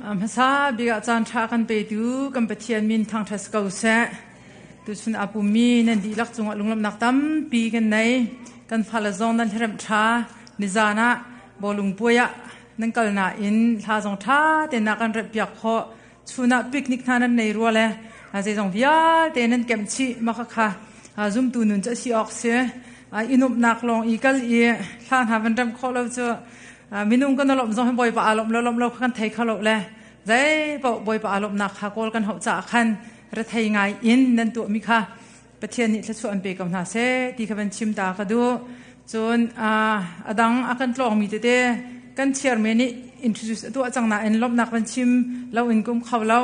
Hmasa bik ah caan ṭha kan petu kan Pathian min thangṭhat si ko seh. Tuchun a pummi nan dihlak cungah lunglawmhnak tampi kan nei. Kan fale zong nan hleremh ṭha. Nizan ah bawlung puai ah nan kal nain hla zong ṭha tein na kan remhpiak khawh. Chun ah picnic hna nan nei rua le zeizong vialte nan kemh chih ma kha zumtu nun cu a si awk si. I nuamhnak lawng i kal i hla hna van remh khawh lo cu minung kan lawmh zong hi Bawipa aa lawmh lo lawmh lo kha kan thei kho lo le zei paoh Bawipa aa lawmhnak kha kawl kan hauh caah khan rethei ngai in nan tuahmi kha Pathian nih thluachuah an pe ko hna seh ti kha van chim ta ka duh. Cun a dang a kan tlawngmi tete kan chairman nih introduce a tuah cang nain lawmhnak van chim lo in kum kho lo.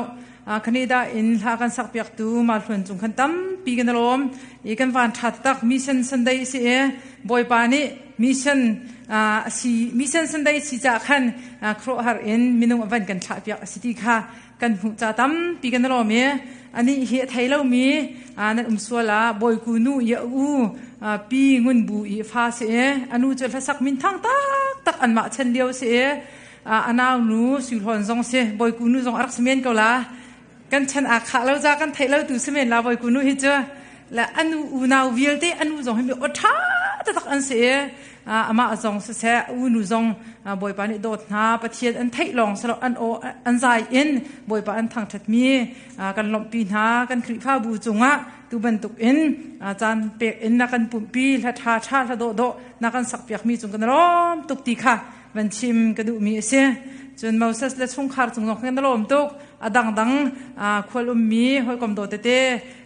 Canada in hla kan sakpiaktu Malhluan cung khan tampi kan lawm i kan van ṭha tak mission Sunday si i Bawipa nih mission a si mission Sunday si ca khan khuaruahhar in minung a van kan thlahpiak a si ti kha kan hmuh ca tampi kan lawm i anih hi a thei lomi nan um sual ah Bawiku nu i a u pi Ngun Bu i fa si i anu cu hlasak min thang taktak anmah chan lio si i a nau nu Suihlawn zong si Bawiku nu zong a rak si men ko la kan chan aa khah lo za kan theih lo tu si men la Bawiku nu hi cu le anu unau vialte anu zong hi mi aw ṭha taktak an si i amah zong siseh unu zong Bawipa nih dawt hna Pathian an theih lawng silo an aw an zai in Bawipa an thangṭhat mi kan lawmhpi hna kan Khrihfabu cungah tu bantuk in caan pek in na kan pumhpi hla ṭha ṭha hla dawh dawh na kan sakpiak mi cung kan lawm tuk ti kha van chim ka duhmi a si. Cun Moses le chungkhar cung zong kan lawm tuk. A dangdang khual ummi hawikom daw tete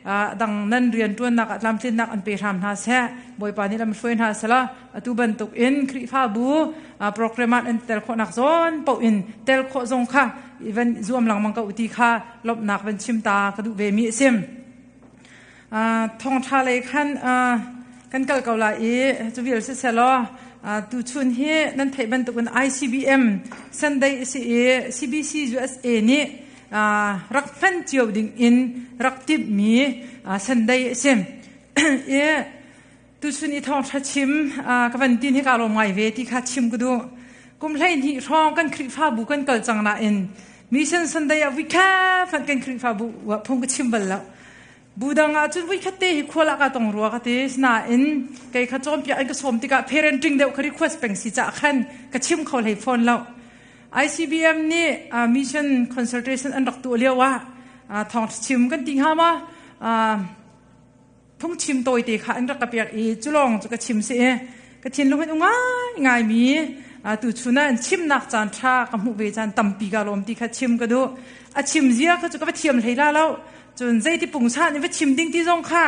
a dang nan rian ṭuannak ah tlamtlinnak an pe hram hna seh. Bawipa nih lam hruai hna sela atu bantuk in Khrihfabu program ah an tel khawhnak zawn paoh in tel khawh zong kha van zuam lengmang ko ti kha lawmhnak van chim ta ka duh ve mi a si. Thawngṭha lei khan kan kal ko lai i cu vial siselaw tuchun hi nan theih bantukin ICBM Sunday a si i CBC USA nih rak hman cio ding in rak timhmi Sunday a si. I tuchun i thawngṭha chim ka van tin hi ka lawm ngai ve ti kha chim ka duh. Kum 12 hrawng kan Khrihfabu kan kal cang nain Mission Sunday ah vuikhat hmanh kan Khrihfabu phung ka chim bal lo. Bu dang ah cun vuikhat te hi khual ah ka tong rua ka ti. Nain kei kha cawnpiak in ka sawm tikah parenting deuh kha request peng si caah khan ka chim kho hlei fawn lo. ICBM nih mission consultation an rak tuah lio ah thawng chim kan ti hnga ma phungchim tawite kha an rak ka pek i cu lawng cu ka chim si i ka thinlung hin ngai ngaimi tu chun ah chimnak caan ṭha ka hmuh ve caan tampi ka lawm ti kha chim ka duh. A chim zia kha cu ka va thiam hlei la lo. Cun zeiti pungsan in va chim ding ti zong kha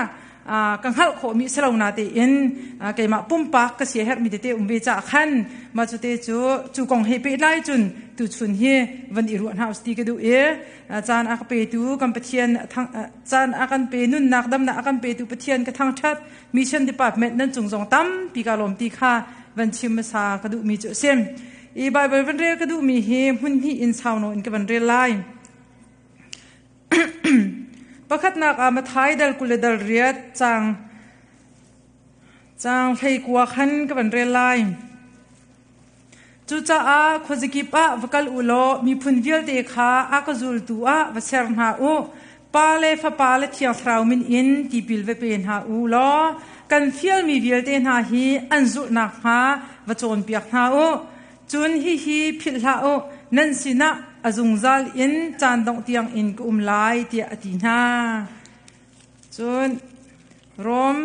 ka hngalh khawhmi si lo na tein keimah pumpak ka sia herhmi tete um ve caah khan mah cu te cu cu kong he pehtlai cun tuchun hi van i ruah hna ti ka duh i caan a ka petu kan Pathian caan a kan pe nunnak damnak a kan petu Pathian ka thangṭhat. Mission department nan cung zong tampi ka lawm ti kha van chim hmasa ka duhmi cu a si. I Bible van rel ka duhmi hi hmun hnih in sau nawn in ka van rel lai. Pakhatnak ah Mathai dal 28 cang cang 19 khan ka van rel lai. Cucaah khuazakip ah va kal u law miphun vialte kha a ka zultu ah va ser hna u. Pa le Fapa le Thiang Thlarau min in tipil va pe hna u law kan fialmi vialte hna hi an zulh nakhnga va cawnpiak hna u. Cun hihi philh hlah u, nan sinah a zungzal in caan dongh tiangin ka um lai, tiah a ti hna. Cun Rom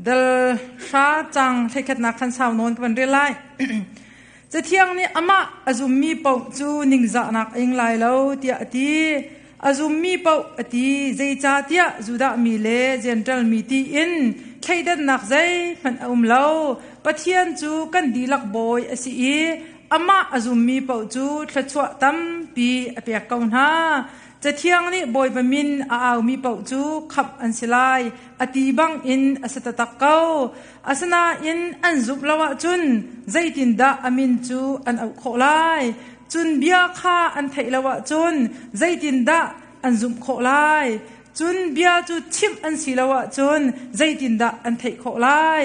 dal hra cang 11nak khan sau nawn ka van rel lai. Cathiang nih amah a zummi paoh cu ningzahnak a ing lai lo tiah a ti. A zummi paoh a ti, zeicahtiah Judah mi le Jentail mi tiin thleidannak zeihmanh a um lo. Pathian cu kan dihlak bawi a si i amah a zummi paoh cu thluachuah tampi a pek ko hna. Cathiang nih Bawipa min a aumi paoh cu khamh an si lai a ti bangin a si taktak ko. Asinain an zumh lo ahcun zeitindah a min cu an auh khawh lai? Cun bia kha an theih lo ahcun zeitindah an zumh khawh lai? Cun bia cu chimh an si lo ahcun zeitindah an theih khawh lai?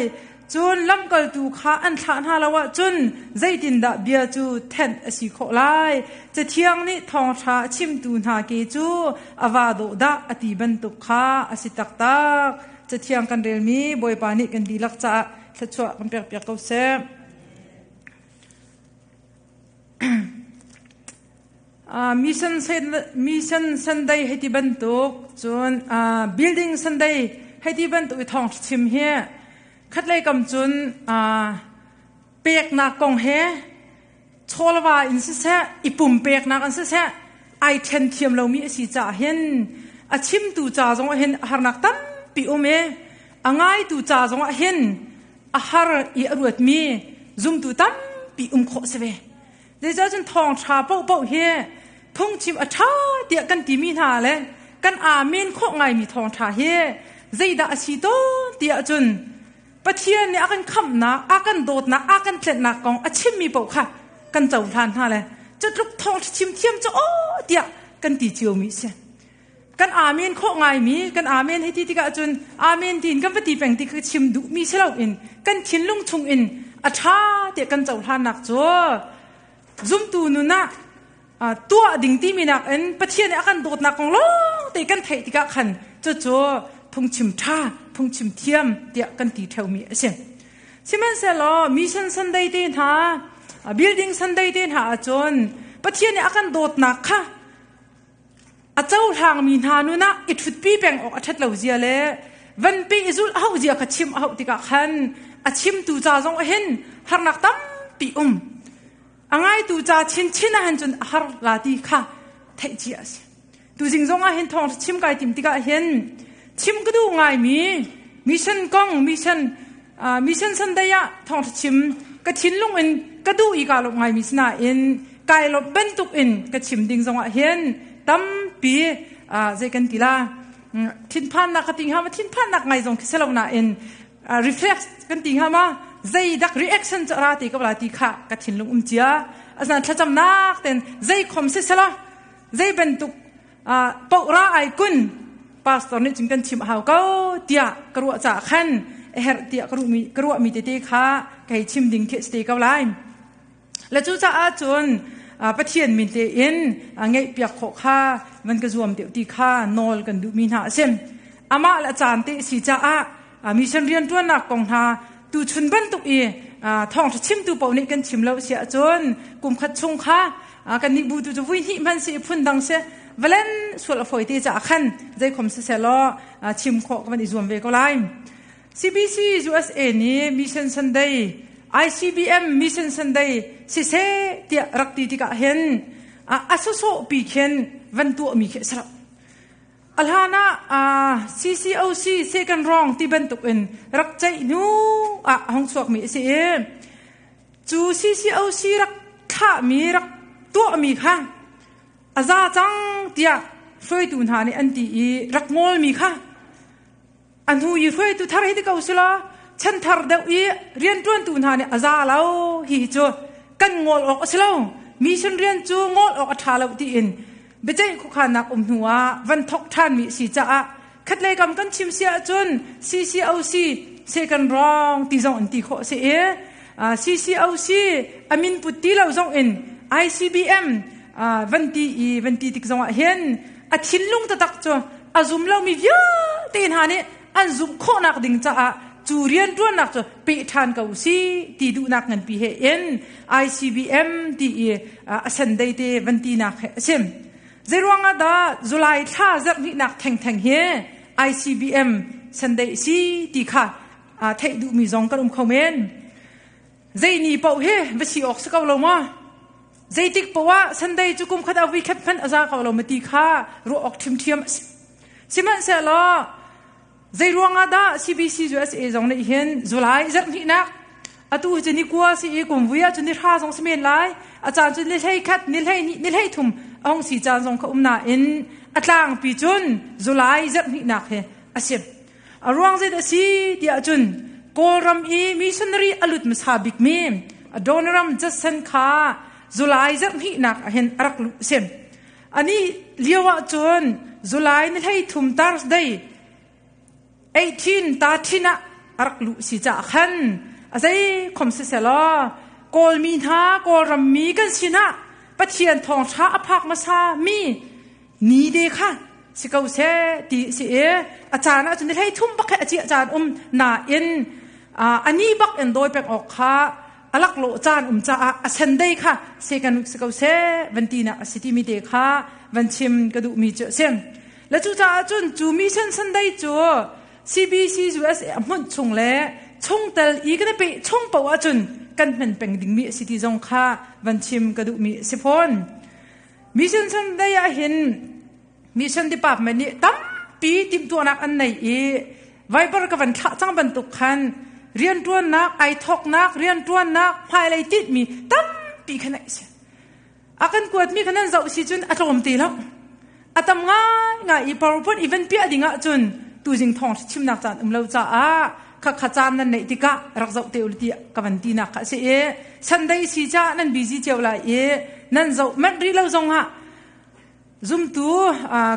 Cun lamkaltu kha an thlah hna lo ahcun zeitindah bia cu thenh a si khawh lai? Cathiang nih thawngṭha a chimtu hna ke cu a va dawh dah a ti bantuk kha a si taktak. Cathiang kan relmi Bawipa nih kan dihlak caah thluachuah kan pekpiak ko seh. Mission Sunday hei ti bantuk cun building Sunday hei ti bantuk i thawng chim hi khatlei kam cun peknak kong he chawlva in siseh i pumpeknak in siseh ai ṭhen thiam lomi a si caah hin a chimtu ca zongah hin harnak tampi um i a ngaitu ca zongah hin a har i a ruatmi zumtu tampi um khawh si ve. Zeicah cun thawngṭha paohpaoh hi phungchim a ṭha tiah kan timi hna le kan amen khawh ngaimi thawngṭha hi zeidah a si tawn tiah cun Pathian nih a kan khamhnak, a kan dawtnak, a kan tlenhnak kong a chimmi paoh kha kan cohlan hna le cu tluk thawngṭha chim thiam cu aw tiah kan ti ciomi a si. Kan amen khawh ngaimi, kan amen hei ti tikah cun amen tiin kan va ti peng ti kha chim duhmi si loin kan thinlung chungin a ṭha tiah kan cohlannak cu zumtu nun ah tuah ding timi nakin Pathian nih a kan dawtnak kong lawng te kan theih tikah khan cucu phungchim ṭha, phungchim thiam tiah kan ti ṭheumi a si. Sihmanhsehlaw Mission Sunday te hna, Building Sunday te hna ahcun Pathian nih a kan dawtnak kha a cohlangmi hna nun ah i ṭhutpi peng awk a ṭhat lo zia le van pe i zulh a hauh zia kha chim a hauh tikah khan a chimtu ca zong ah hin harnak tampi um. A ngaitu ca chinchin ah hin cun a har la ti kha theih cia a si. Tuzing zong ah hin thawng chim kai tim tikah hin chim ka duh ngaimi mission kong mission mission Sunday ah thawng chim ka thinlung in ka duh i ka lawm ngaimi sinain kai lawmh bantuk in ka chim ding zong ah hin tampi zei kan ti la thinphannak ka ti hnga ma thinphannak ngai zong khi si lo nain reflex kan ti hnga ma zeidak reaction cu ra ti ko la ti kha ka thinlung um cia asinain thlacamnak ten zei khom si sela zei bantuk poh ra ai kun pastor nih cun kan chim a hau ko tiah ka ruah caah khan a herh tiah ka ruahmi tete kha kei chim ding khi si te ko lai. Le cucaah cun Pathian min tein ngeihpiak khawh kha van ka zuam deuh ti kha nawl kan duhmi hna a si. Amah le a caan te a si caah mission rianṭuannak kong hna tuchun bantuk i thawngṭha chimtu paoh nih kan chim lo si ahcun kum khat chung kha kannih bu tu cu vui hnih hmanh si phun dang si valen sual a fawi te caah khan zeikhom siseh law chim khawh ka van i zuam ve ko lai. CBC USA nih Mission Sunday ICBM Mission Sunday siseh tiah rak ti tikah hin a sawsawh pi khin van tuahmi khi a si lo. A hlan ah CCOC second wrong ti bantuk in rak ceih hnu ah a hung chuakmi a si i cu CCOC rak thlahmi rak tuahmi kha a za cang tiah hruaitu hna nih an ti i rak ngawlmi kha a hnu i hruaitu thar hi ti ko si law chanthar deuh i rianṭuantu hna nih a za lo hi cu kan ngawl awk a si lo mission rian cu ngawl awk a ṭha lo tiin biaceih khuakhannak um hnu ah van thok ṭhanmi a si caah khatlei kam kan chim si ahcun CCOC second wrong ti zong in ti khawh a si i CCOC a min put ti lo zong in ICBM van ti i van ti tik zong ah hin a thinlung taktak cu a zum lomi vialte hna nih an zumh khawhnak ding caah cu rianṭuannak cu peh ṭhan ko si ti duhnak nganpi he in ICBM ti i a sendei te van tinak he a sim. Zeiruang ah dah July thla zarhhnihnak thengtheng hi ICBM sendei si ti kha theih duhmi zong kan um kho men. Zei ni paoh hi va si awk si ko lo maw? Zeitik paoh ah Sunday cu kum khat ah voikhat hmanh a za ko lo ma ti kha ruah awk ṭhimṭhiam a si. Sihmanhsehlaw zei ruangah dah CBC USA zong nih hin July zarhhnihnak atu hi cu ni kua si i kum vui ah cun ni hra zong si men lai a caan cu ni hlei khat ni hlei hnih ni hlei thum a hung si caan zong kha um nain a tlangpi cun July zarhhnihnak hi a si. A ruang zei dah a si tiah cun Kawlram i missionary a lut hmasa bikmi Adoniram Judson kha July zarhhnihnak ah hin a rak luh a si. Ani lio ah cun July ni 13 Thursday 18 ta thin ah a rak luh si caah khan a zei khom siselaw Kawlmi hna Kawlrammi kan sinah Pathian thawngṭha a phak hmasa mi ni te kha si ko seh ti si i a caan ahcun ni hlei thum bak he a ciah caan um nain a ni bak in dawi peng awk kha a laklawh caan um caah a sendei kha second week si ko seh van tinak a si timi te kha van chim ka duhmi cu a si. Le cucaah cun cu mission Sunday cu CBC USA a hmunh chung le chungtel i kan i peh chung paoh ahcun kan hman peng dingmi a si ti zong kha van chim ka duhmi a si fawn. Mission Sunday ah hin Mission Department nih tampi timhtuahnak an nei i Viber ka van thlah cang bantuk khan rianṭuannak, ai thawknak, rianṭuannak, hmailei tinhmi tampi kha neih a si. A kan kuatmi kha nan zoh si cun a tlawm ti lo. A tam ngaingai i PowerPoint event piah ding ahcun tuzing thawng chimnak caan um lo caah khakha caan nan neih tikah rak zoh te u tiah ka van tinak kha a si i Sunday si caah nan busy cio lai i nan zoh manh rih lo zongah zumtu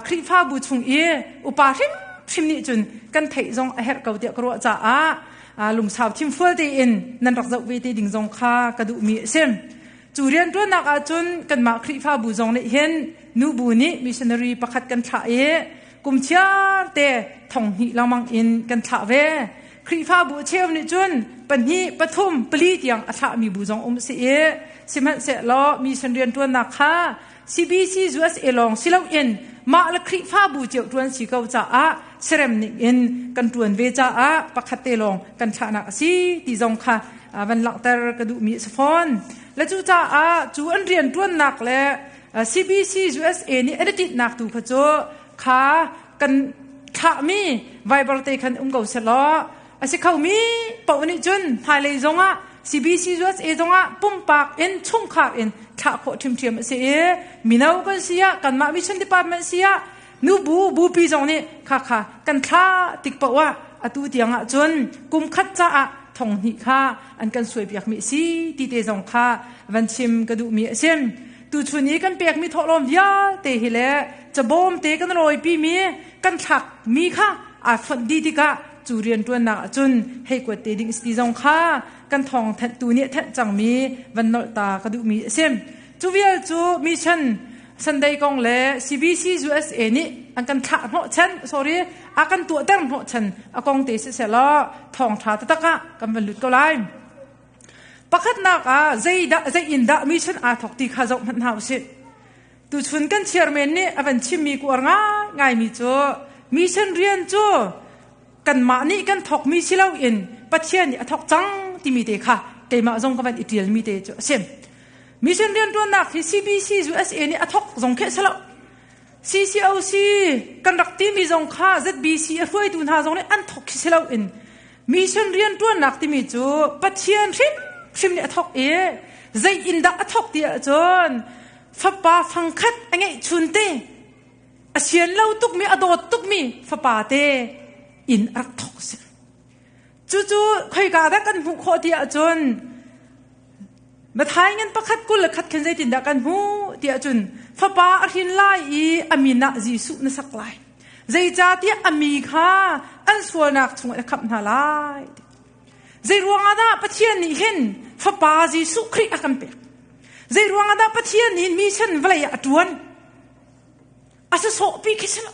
Khrihfabu chung i upa hrimhrim nih cun kan theih zong a herh ko tiah ka ruah caah lungsau thimfual tein nan rak zoh ve te ding zong kha ka duhmi a si. Cu rianṭuannak ahcun kanmah Khrihfabu zong nih hin nubu nih missionary pakhat kan thlah i kum chiar te thong hnih lengmang in kan thlah ve. Khrihfabu cheu nih cun pahnih, pathum, pali tiang a thlahmi bu zong um si i sihmanhsehlaw mission rianṭuannak kha CBC USA lawng si loin mah le Khrihfabu cio ṭuan si ko caah serem ning in kan ṭuan ve caah pakhat te lawng kan thlahnak a si ti zong kha van langhter ka duhmi a si fawn. Le cucaah cu an rianṭuannak le CBC USA nih an i tinhnak tu kha cu kha kan thlahmi Viber te khan um ko selaw a si khomi paoh nih cun hmailei zongah CBC USA zongah pumpak in chungkhar in thlah khawh ṭhiamṭhiam a si i mino kan si ah kanmah mission department si ah nubu bupi zong nih kha kha kan thla tik paoh ah atu tiang ah cun kum khat caah thong hnih kha an kan suaipiakmi a si ti te zong kha van chim ka duhmi a si. Tuchun i kan pekmi thawhlawm vialte hi le cabawm te kan rawipimi kan thlakmi kha aa fonh dih tikah cu rianṭuannak ahcun hei kuat te ding si zong kha kan thawng thenhtu nih a thenh cangmi van nolh ta ka duhmi a si. Cu vial cu mission Sunday kong le CBC USA nih an kan thlah hnawhchan sorry a kan tuahter hnawhchan a kong te siseh law thawngṭha taktak ah kan van lut ko lai. Pakhatnak ah zeidah zei in dah mission aa thawk ti kha zoh hmanh hna usih. Tuchun kan chairman nih a van chimmi ku ar ngaingaimi cu mission rian cu kanmah nih kan thawkmi si loin Pathian nih a thawk cang timi te kha keimah zong ka van i ṭialmi te cu a si. Mission rianṭuannak hi CBC USA nih a thawk zong khi a si lo. CCOC kan rak timi zong kha ZBC a hruaitu hna zong nih an thawk khi si loin mission rianṭuannak timi cu Pathian hrimhrim nih a thawk i zei in dah a thawk ti ahcun fapa fangkhat a ngeihchun te a sian lo tukmi a dawt tukmi fapa te in a rak thawk si. Cucu khoika dah kan hmuh khawh ti ahcun Matthai ngan pakhat 21 khin zeitindah kan hmuh ti ahcun fapa a hrin lai i a min ah Jesuh na sak lai. Zeicahtiah a mi kha an sualnak chungah na khamh hna lai. Zei ruangah dah Pathian nih hin fapa Jesuh Khrih a kan pek? Zei ruangah dah Pathian nih mission vawlei ah a ṭuan? A si sawhpi khi si lo.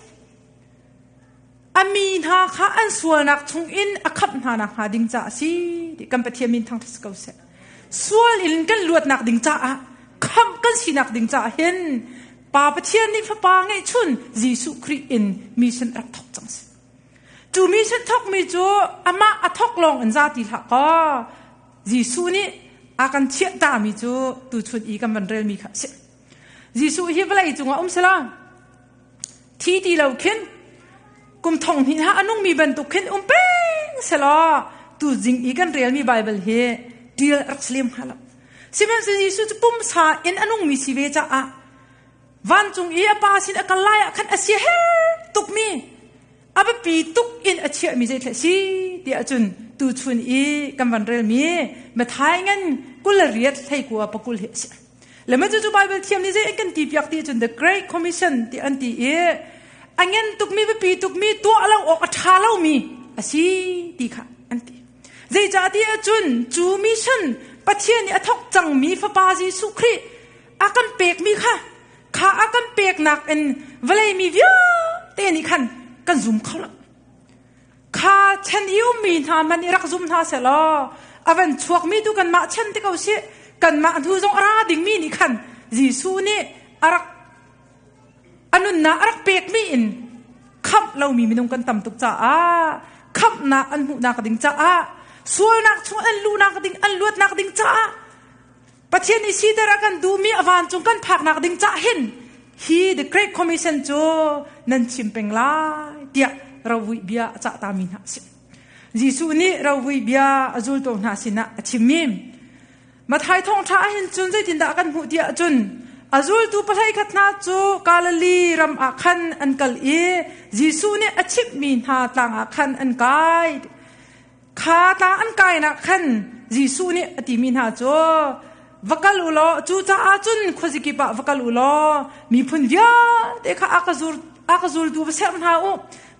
A mi hna kha an sualnak chungin a khamh hna nakhnga ding caah a si ti kan Pathian min thangṭhat si ko seh. Sual in kan luatnak ding caah khamh kan sinak ding caah hin Pa Pathian nih Fapa ngeihchun Jesuh Khrih in mission rak thawk cang si. Cu mission thawkmi cu amah a thawk lawng in za ti hlah kaw Jesuh nih a kan chiah tami cu tuchun i kan van relmi kha a si. Jesuh hi vawlei cungah um selaw thi ti lo khin kum thong hnih ha a nungmi bantuk khin um peng selaw tu zing i kan relmi Bible hi ṭial rak si lem hnga lo. Sihmanhsehlaw Jesuh cu pumsa in a nungmi si ve caah vancung i a pa sin a kal lai ah khan a sia her tukmi a biapi tuk in a chiahmi zeithla si tiah cun tuchun i kan van relmi Matthai ngan 28 hlei kua pakul hi a si. Le mah cucu Bible thiam nih zei an kan ti piak ti cun the Great Commission ti an ti i a ngen tukmi biapi tukmi tuah lo awk a ṭha lomi a si ti kha an ti. Zeicahtiah cun cu mission Pathian nih a thawk cangmi Fapa Jesuh Khrih a kan pekmi kha kha a kan peknak in vawlei mi vialte nih khan kan zum kho lo. Kha chan i ummi hna hmanh i rak zum hna sehlaw a van chuakmi tu kanmah chan ti ko sih, kanmah hnu zong a ra dingmi nih khan Jesuh nih a rak a nunnak a rak pekmi in khamh lomi minung kan tam tuk caah khamhnak an hmuhnak ding caah, sualnak chung an luhnak ding, an luatnak ding caah, Pathian nih siter a kan duhmi a vancung kan phaknak ding cah hin hi the Great Commission cu nan chim peng lai tiah rovui bia a cah tami hna a si. Jesuh nih rovui bia a zultu hna sinah a chimmi Matthai thawngṭha ahhin cun zeitindah kan hmuh tiah cun a zultu pahlei khat hna cu Galilee ram ah khan an kal i Jesuh nih a chimhmi hna tlang ah khan an kai. Kha tlang an kainak khan Jesuh nih a timi hna cu, va kal u law, cucaah cun khuazikip ah va kal u law miphun vialte kha a ka zultu va serh hna u.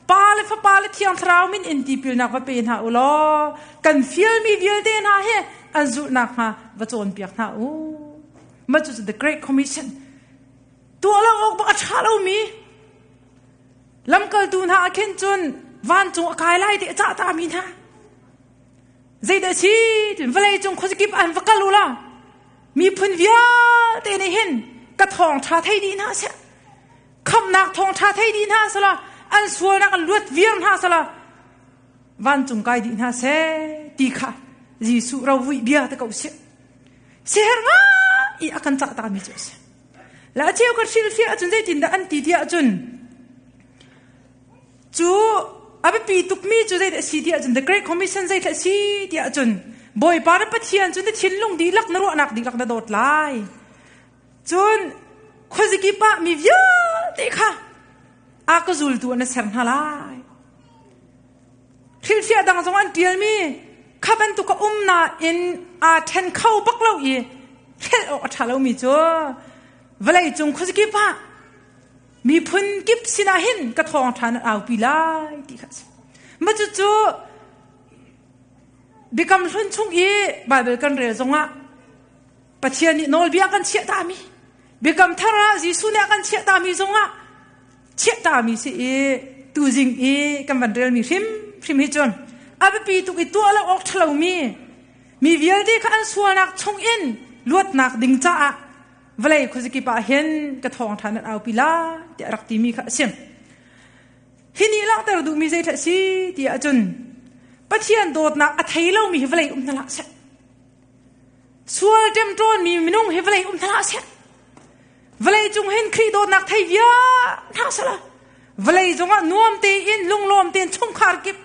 Pa le Fapa le Thiang Thlarau min in tipilnak va pe hna u law kan fialmi vialte hna hi an zulh nakhnga va cawnpiak hna u. Mah cucu the Great Commission. Tuah lo awk bak a ṭha lomi Lamkaltu hna ah khin cun vancung a kai lai ti a cah tami hna zeidah si vawlei cung khuazakip an va kal u law miphun vialte nih hin ka thawngṭha thei dih hna seh, khamhnak thawngṭha thei dih hna selaw, an sualnak an luat viar hna selaw, vancung kai dih hna seh ti kha Jesuh rovuih bia te ko sih siher ngai i a kan cah tami cu a si. La cheu ka hrilhfiah ahcun zeitindah an ti tiah cun cu a biapi tukmi cu zeidah a si tiah cun the Great Commission zeidah a si tiah cun Bawipa na Pathian cu na thinlung dihlak, na ruahnak dihlak na dawt lai. Cun khuazikip ah mi vialte kha a ka zultu an ser hna lai. Hrilhfiah dang zong an ṭialmi kha bantuk a um nain aa ṭhen kho bak lo i hrelh awk a ṭha lomi cu vawleicung khuazakip ah miphun kip sinah hin ka thawngṭha nan aupi lai ti kha a si. Mah cucu Biakam Hlun chung i Baibal kan rel zongah Pathian nih nawlbia kan chiah tami, Biakam Thar ah Jesuh nih a kan chiah tami zongah chiah tami si i tuzing i kan van relmi hrimhrim hi cun a biapi tuk i tuah lo awk ṭhalomi mi vialte kha an sualnak chungin luatnak ding caah vawlei khuazakip ah hin ka thawngṭha nan aupi lai tiah rak timi kha a si. Hi nih langhter duhmi zei si ti ahcun Pathian dawtnak a thei lomi hi vawlei um hna hlah seh. Sual ṭemṭawnmi minung hi vawlei um hna hlah seh. Vawlei cung hin Khrih dawtnak thei vial hna sehla vawlei zongah nuam tein, lunglawm tein chungkhar kip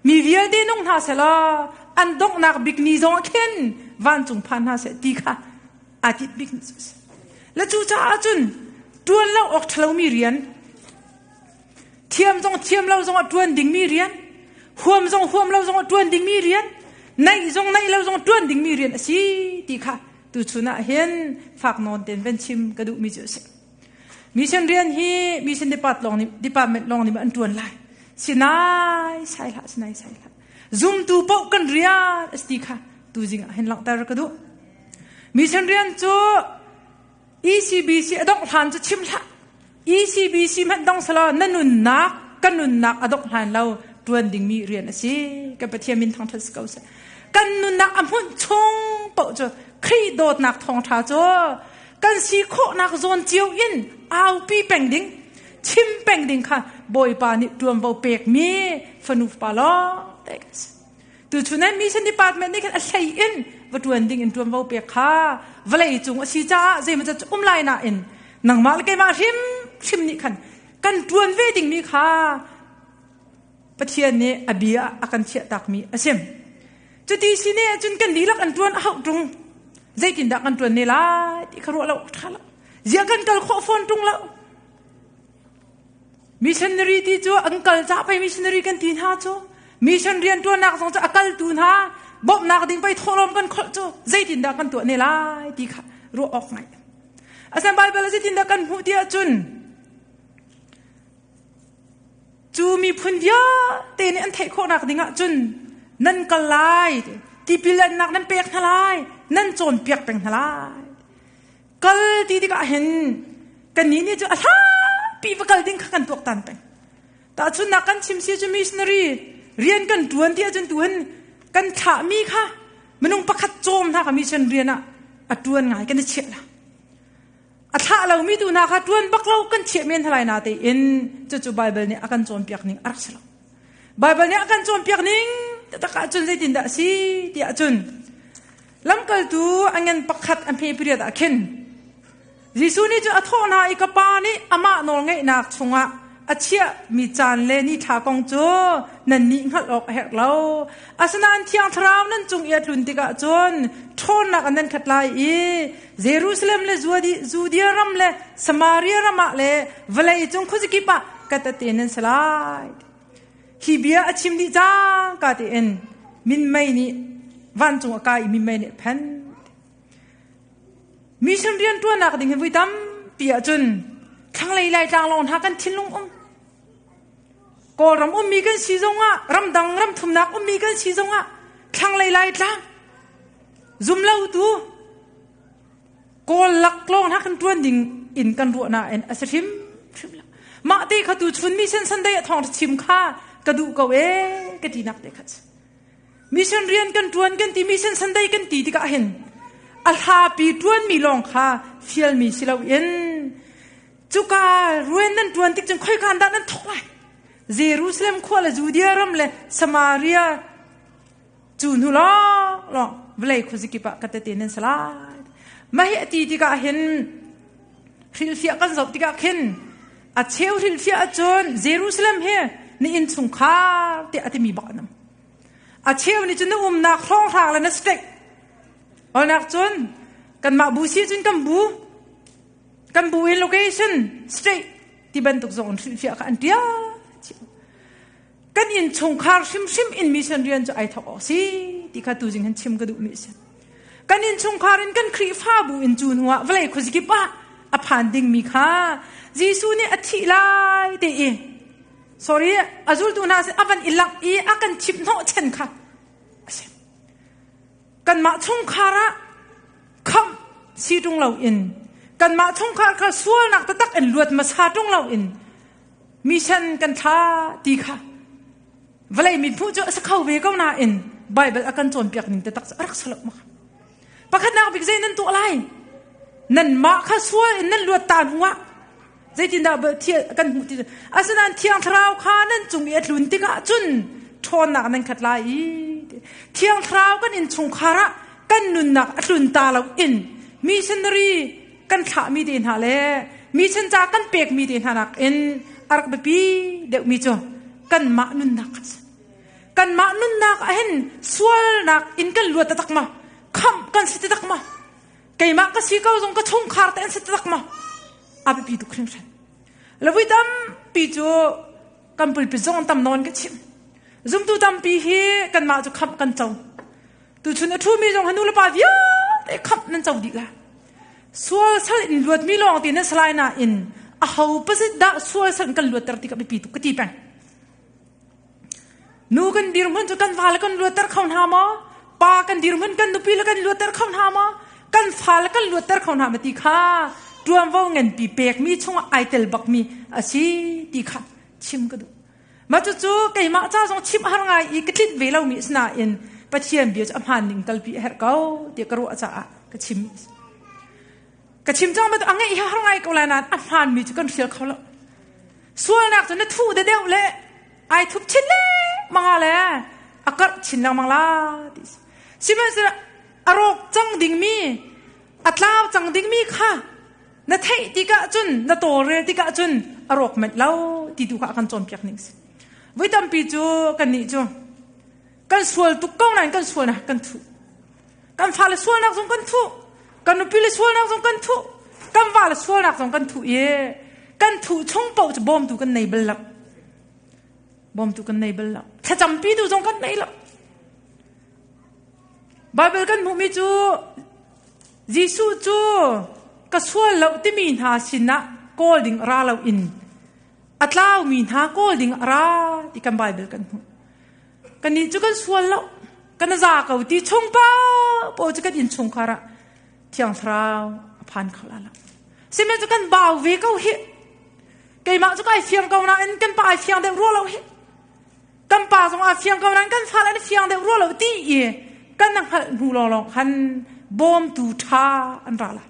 mi vialte nung hna sehla an donghnak bik ni zong khin vancung phan hna seh ti kha aa tit bik ni cu a si. Le cucaah cun ṭuan lo awk ṭhalomi rian, thiam zong thiam lo zong a ṭuan dingmi rian, huam zong huam lo zong a ṭuan dingmi rian, naih zong naih lo zong ṭuan dingmi rian a si ti kha tuchun ah hin fak nawn tein van chim ka duhmi cu a si. Mission rian hi mission department lawng nih an ṭuan lai. Sinai sai hlah, sinai sai hlah. Zumtu paoh kan rian a si ti kha tuzing ah hin langhter ka duh. Mission rian cu ECBC a dongh hlan cu chim hlah. ECBC hmanh dong selaw na nunnak, ka nunnak a dongh hlan lo ṭuan dingmi rian a si. Kan Pathian min thangṭhat si ko seh. Kan nunnak a hmunh chung paoh cu Khrih dawtnak thawngṭha cu kan si khawhnak zawn cio in aupi peng ding, chim peng ding kha Bawipa nih ṭuanvo pekmi fanu fapa lawng te kan si. Tuchun ah mission department nih khan a hlei in va ṭuan ding in ṭuanvo pek kha vawlei cung a si caah zeimaw cu um lai nain nangmah le keimah hrimhrim nih khan kan ṭuan ve dingmi kha Pathian nih a bia a kan chiahtakmi a si. Cuti si ne ahcun kan dihlak an ṭuan a hauh ṭung. Zeitindah kan ṭuan ne lai ti kha ruah lo ṭha lo. Ziah kan kal khawh fawn ṭung lo. Missionary ti cu an kal cah pei missionary kan ti hna cu. Mission rianṭuannak zong cu a kaltu hna bawmhnak ding pei thawhlawm kan kholh cu zeitindah kan tuah ne lai ti kha ruah awk ngai. Asan Bible ah zeitindah kan hmuh ti ahcun cu miphun vialte nih an theih khawhnak ding ahcun Nan kal lai, tipil annak nan pek hna lai, nan cawnpiak peng hna lai. Kal ti tikah hin kannih nih cu a hlapi va kal ding kha kan tuaktan peng. Tahchunhnak kan chim si cu missionary rian kan ṭuan ti ahcun tuhin kan thlahmi kha minung pakhat cawm hna kha mission rian ah a ṭuan ngai kan i chiah la. A thlah lomi tu hna kha ṭuan bak lo kan chiah men hna lai na tein cucu Bible nih a kan cawnpiak ning a rak si lo. Bible nih a kan cawnpiak ning taktak ahcun zeitindah a si ti ahcun lamkaltu a ngan pakhat a hme pariat ah khin Jesuh nih cu a thawh hna i ka pa nih amah nawlngeihnak chungah a chiahmi caan le nithla kong cu nannih hngalh awk a herh lo. Asinain Thiang Thlarau nan cung i a tlun tikah cun ṭhawnnak in nan khat lai i Jerusalem le Judea ram le Samaria ram ah le vawlei cung khuazakip ah ka tate nan si lai. Hi bia a chim dih cangka tein minmei nih vancung a kai i minmei nih a phen. Mission rianṭuannak ding hi vui tampi ahcun thlanglei Laitlang lawng hna kan thinlung um. Kawlram ummi kan si zongah, ramdang ramthumnak ummi kan si zongah, thlanglei Laitlang zumlotu Kawl lak lawng hna kan ṭuan ding in kan ruah nain a si hrimhrim lo. Mah te kha tu chun mission Sunday a thawng chim kha ka duh ko ee ka tinak te kha si. Mission rian kan ṭuan kan ti mission Sunday kan ti tikah hin a hlapi ṭuanmi lawng kha fialmi si loin cuka ruan nan ṭuan tik cun khoika dah nan thawk lai Jerusalem khua le Judea ram le Samaria cu hnu lawng lawng vawlei khuazikip ah ka tete nan si lai. Mah hi a ti tikah hin hrilhfiah kan zoh tikah khin a cheu hrilhfiah ahcun Jerusalem hi na innchungkhar tiah a timi bak an um. A cheu nih cun na umnak hrawnghrang le na state. Olnak cun kanmah bu si cun kan bu kan bu in location state ti bantuk zong in hrilhfiah kha an tial. Kan innchungkhar hrimhrim in mission rian cu ai thawk awk si ti kha tuzing hin chim ka duhmi a si. Kan innchungkhar in kan Khrihfabu in cu hnuah vawlei khuazikip ah a phan dingmi kha Jesuh nih a thih lai te i sorry a zultu hna sin a van i langh i a kan chimh hnawh chen kha a si. Kanmah chungkhar ah khamh si ṭung loin kanmah chungkhar kha sualnak taktak in luat hmasa ṭung loin mission kan thla ti kha vawlei mithmuh cu a si kho ve ko nain Bible a kan cawnpiak ning taktak cu a rak si lo ma pakhatnak bik zei nan tuah lai nanmah kha sual in nan luat ta hnuah zeitindah kan hmuh ti asinain thiang thlarau kha nan cung i a tlun tikah cun ṭhawnnak nan khat lai i thiang thlarau kan innchungkhar ah kan nunnak a tlun ta lo in missionary kan thlahmi te hna le mission ca kan pekmi te hna nakin a rak biapi deuhmi cu kanmah nunnak kha si. Kanmah nunnak ah hin sualnak in kan luat taktak ma? Khamh kan si taktak ma? Keimah ka si ko zong ka chungkhar te an si taktak ma? A biapi tuk hringhran. Lavui tampi cu kan pulpit zong tam nawn ka chim. Zumtu tampi hi kanmah cu khamh kan co. Tuchun a ṭhumi zong hi nu le pa vialte khamh nan co dih la. Sual sal in luatmi lawng te nan salai nain a ho pasit dah sual sal in kan luatter ti ka biapi tuk ka ti peng. Nu kan dirhmun cu kan va le kan luatter kho hna maw? Pa kan dirhmun kan nupi le kan luatter kho hna maw? Kan fa le kan luatter kho hna ma ti kha ṭuanvo nganpi pekmi chungah ai tel bakmi a si ti kha chim ka duh. Mah cucu keimah ca zong chimh har ngai i ka tlinh ve lomi a si nain Pathian bia cu a hmaan ning kalpi a herh ko tiah ka ruah caah ka chim. Ka chim cang bantuk a ngeih hi har ngai ko lai nain a hmaanmi cu kan hrial kho lo. Sualnak cu na thuh de deuh le ai thup chin lengmang ah le a karh chin lengmang la ti si. Sihmanhsehlaw a rawk cang dingmi a tlau cang dingmi kha na theih tikah cun na tawlrel tikah cun a rawk manh lo ti tu kha a kan cawnpiak ning si voi tampi cu kannih cu kan sual tuk ko nain kan sualnak kan thuh kan fale sualnak zong kan thuh kan nupi le sualnak zong kan thuh kan va le sualnak zong kan thuh i kan thuh chung paoh cu bawmtu kan nei bal lo bawmtu kan nei bal lo thlacampi tu zong kan nei lo Bible kan hmuhmi cu Jesuh cu ka sual lo timi hna sinah kawl ding ra loin a tlaumi hna kawl ding a ra ti kan Bible kan hmuh. Kannih cu kan sual lo. Kan za ko ti chung pa po chu kan in chung khara thiang thlarau a phan kho la lo. Sihmanhsehlaw cu kan bau ve ko hi. Keimah cu kai fiang ko nain kan pa ai fiang deuh rua lo hi. Kan pa zong a fiang ko nain kan fale an fiang deuh rua lo ti i kan hngalh hnu lawnglawng khan bawmtu ṭha an ra lai.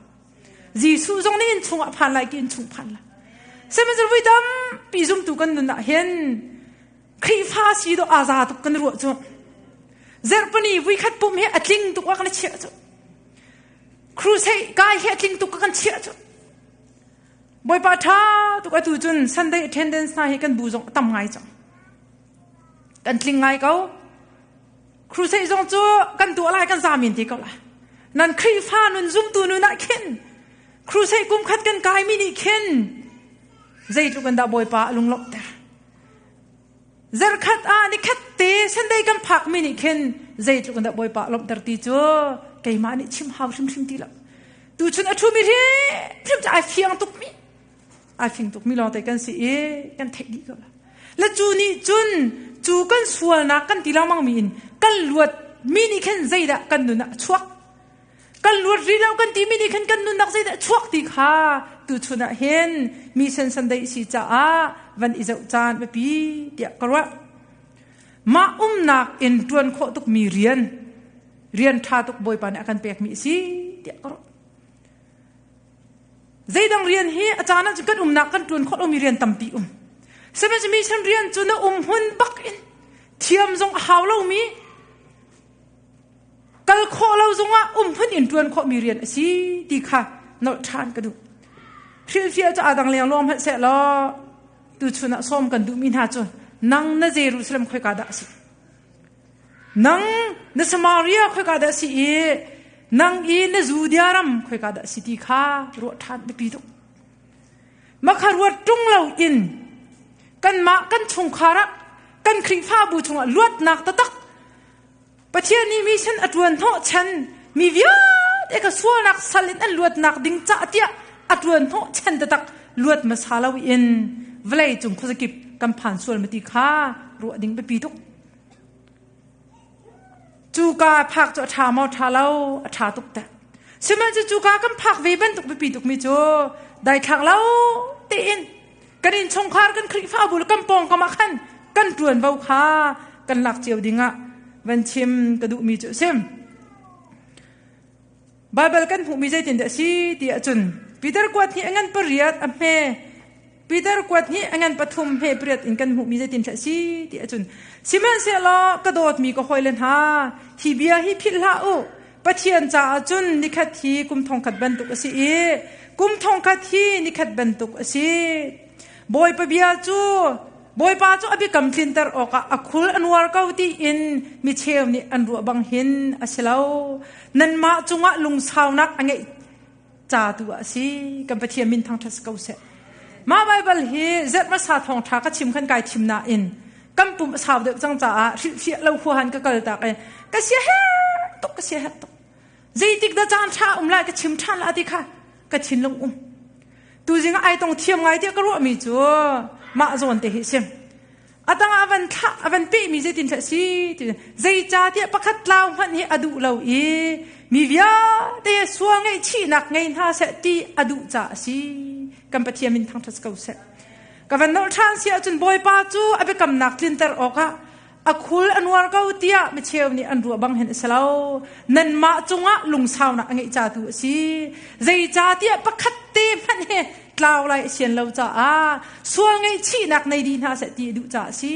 Jesuh zong nih inn chungah phan lai ki inn chung phan lai. Sihmanhsehlaw voi tampi zumtu kan nun ah hin Khrihfa si dawh aa za tuk kan ruah cu. Zarhpini vuikhat pum hi a tling tuk ah kan chiah cu. Crusade kai hi a tling tuk kan chiah cu. Bawipa ṭha tuk atu cun Sunday attendance hna hi kan bu zong a tam ngai cang. Kan tling ngai ko. Crusade zong cu kan tuah lai kan zamin ti ko lai. Nan Khrihfa nun zumtu nun ah khin crusade kum khat kan kai mi nih khin zeitluk in dah Bawipa a lunglawmhter. Zarkhat ah nikhat te Sunday kan phak mi nih khin zeitluk in dah Bawipa lawmhter ti cu keimah nih chim hau hrimhrim ti lo. Tuchun a ṭhumi hrimhrim cu ai fiang tuk mi ai fing tuk mi lawng te kan si i kan theih dih ko la. Le cu nih cun cu kan sualnak kan ti lengmang mi in kan luat mi nih khin zeidah kan nun ah a chuak. Kan luat rih lo kan timi nih khan kan nunnak zeidah chuak ti kha tuchun ah hin mi sensan dei si caah van i zoh caan biapi tiah ka ruah. Mah umnak in ṭuan khawh tukmi rian rian ṭha tuk Bawipa nih a kan pekmi a si tiah ka ruah. Zeidang rian hi a caan ah cun kan umnak kan ṭuan khawh lomi rian tampi um. Sihmanhsehlaw mission rian cu na um hmun bak in thiam zong a hau lomi kal khawh lo zongah um hmun in ṭuan khawhmi rian a si ti kha nolh ṭhan ka duh. Hrilhfiah cu aa dang leng lawng hmanh seh law tuchun ah sawm kan duhmi hna cu nang na Jerusalem khoika dah a si? Nang na Samaria khoika dah a si i nang i na Judea ram khoika dah a si ti kha ruah ṭhan biapi tuk. Makha ruat ṭung lo in kanmah kan chungkhar ah kan Khrihfabu chungah luatnak taktak Pathian nih mission a ṭuan hnawhchan mi vialte ka sualnak sal in an luatnak ding cah tiah a ṭuan hnawhchan taktak luat hmasa lo in vawlei cung khuazakip kan phan sual ma ti kha ruah ding biapi tuk. Cuka phak cu a ṭha maw ṭha lo a ṭha tuk te. Sihmanhsehlaw cuka kan phak ve bantuk biapi tukmi cu daithlak lo tein kan innchungkhar kan Khrihfabu le kan pawngkam ah khan kan ṭuanvo kha kan lak cio dingah van chim ka duhmi cu a si. Baibal kan hmuhmi zeitindah a si ti ahcun Peter kuat hi a ngan pariat a hme Peter kuat hi a ngan pathum hme pariat in kan hmuhmi zeitindah a si ti ahcun sihmanhsehlaw ka dawtmi ka hawile hna hi bia hi philh hlah u Pathian caah cun nikhat hi kum thongkhat bantuk a si i kum thongkhat hi nikhat bantuk a si. Bawipa bia cu Bawipa cu a biakam tlinter awkah a khul a nuar ko tiin mi cheu nih an ruah bang hin a si lo. Nanmah cungah lungsaunak a ngeih ca tu ah a si. Kan Pathian min thangṭhat si ko seh. Mah Baibal hi zerh hmasa thawngṭha ka chim khan kai thim nain kan pum a sau deuh cang caah hrilhfiah lo huahan ka kal tak i ka sia her tuk ka sia her tuk zeitik dah caan ṭha um lai ka chim ṭhan la ti kha ka thinlung um tuzing ai tong thiam ngai tiah ka ruahmi cu mah zawn te hi sim atang ah van thlah avan pehmi zeitin thlah si ti zeica tiah pakhat tlau hmanh hi a duh lo i mi vialte sual ngaihchihnak ngei hna seh ti a duh ca a si kan Pathian min thangṭhat ko seh Ka van nolh ṭhan si ahcun Bawipa cu a biakamnak tlinter awkah a khul a nuar ko tiah micheu nih an ruah bang hin a si lo. Nanmah cungah lungsaunak a ngeih ca tu a si. Zeicahtiah pakhat te hmanh hi tlau lai a sian lo caah sual ngaihchihnak nei dih hna seh ti a duh caah a si.